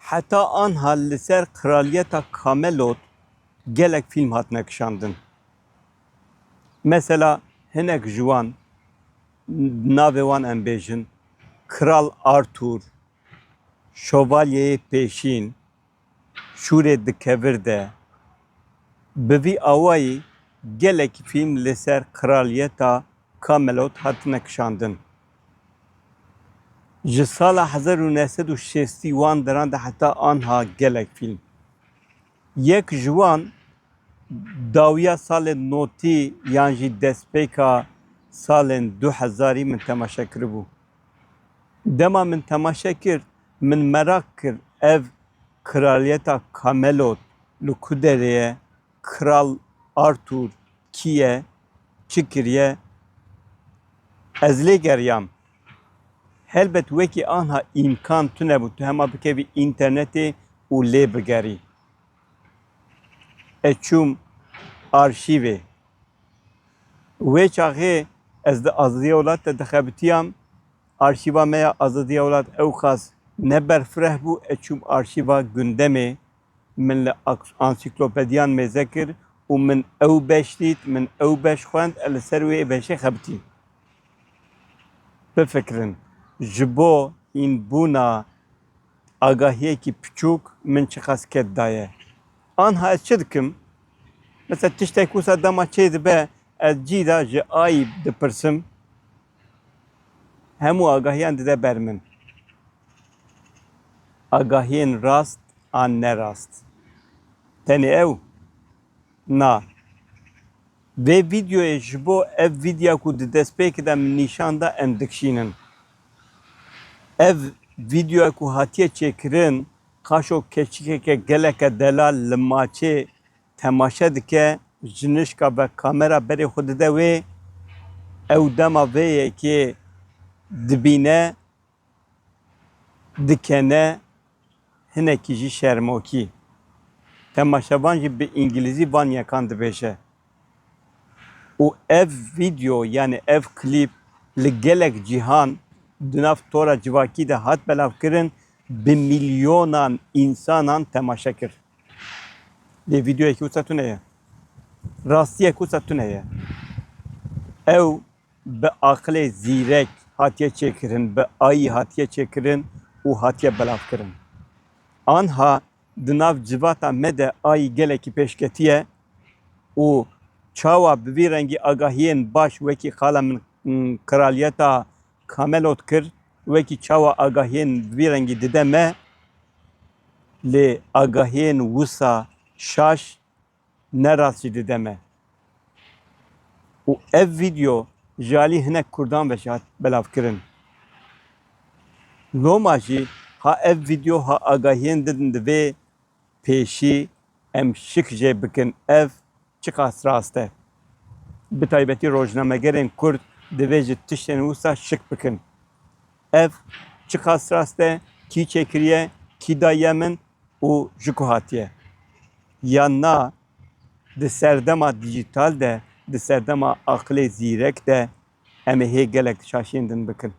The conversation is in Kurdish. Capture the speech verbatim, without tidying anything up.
Heta anha li ser Kraliyeta Kamelot gelek fîlm hatine kişandin. Mesela hinek ji wan, navê wan em bêjin, Kral Arthur, Şovalyeyê Pêşîn, Şûrê di kevir de. Bi vî awayî gelek fîlm li ser Kraliyeta Kamelot hatine kişandin. Ji sala hezar û neh sed û şêstî wan deran de heta anha gelek fîlm. Yek ji wan dawiya salên notî yan jî destpêka salên du hezarî min temaşe kiribû. Dema min temaşe kir, min meraq kir ev Kraliyeta Kamelot li ku derê ye, Kral Arthur kî ye, çi kiriye? Ez lê geriyam. Helbet wekî anha îmkan tune bû tu hema bikevî înternetê û lê bigerî. Ez çûm arşîvê. Wê çaxê ez di Azadiya Welat de dixebitiyam. Arşîva me ya Azadiya Welat ewqas ne berfireh bû, ez çûm arşîva Gundemê. Min li aks-, ansîklopediyan mêze kir û min ew beş dît, min ew beş xwend, ez li ser wê beşê xebitîm. Bifikirin, ji bo hînbûna agahiyekî piçûk min çiqas ked daye. Anha ez çi dikim? Mesela tiştek wisa dema çê dibe, ez cî de ji ayî dipirsim, hemû agahiyan dide ber min. Agahiyên rast an ne rast? Tenê ew? Na. Vê vîdyoyê ji bo ev vîdya ku di destpêkê de min nîşan da em dikişînin. Ev vîdyoya ku hatiye çêkirin, qaşo keçikeke geleke delal li maçê temaşe dike, jinişka ve kamera berê xwe dide wê, ew dema vê yekê dibîne, dikene hinekî jî şermokî. Temaşevan jî bi îngilîzî van yekan dibêje. Û ev vîdeo, yanî ev klîp li gelek cîhan di nav tora civakî de hat belavkirin, bi milyonan însanan temaşe kir. Lê vîdeoyekî wisa tune ye. Rastiyek wisa tune ye. Ew bi aqilê zîrek hatiye çêkirin, bi ayî hatiye çêkirin û hatiye belavkirin. Anha di nav civata me de ayî gelekî pêşketiye û çawa bi vî rengî agahiyên baş wekî qala min, m, Kraliyeta Kamelot kir, wekî çawa agahiyên bi vî rengî dide me, lê agahiyên wisa şaş ne rast jî dide me. Û ev vîdeo ji alî hinek kurdan ve jî hat belavkirin. Loma jî ha ev vîdeo ha agahiyên din divê pêşî em şik jê bikin ev çiqas rast e. Bi taybetî rojnamegerên kurd divê ji tiştên wisa şik bikin. Ev çiqas rast e, kî çêkiriye, kî daye min û ji ku hatiye? Yan na, di serdema dîjîtal de, di serdema aqilê zîrek de em ê hê gelek şaşiyên din bikin.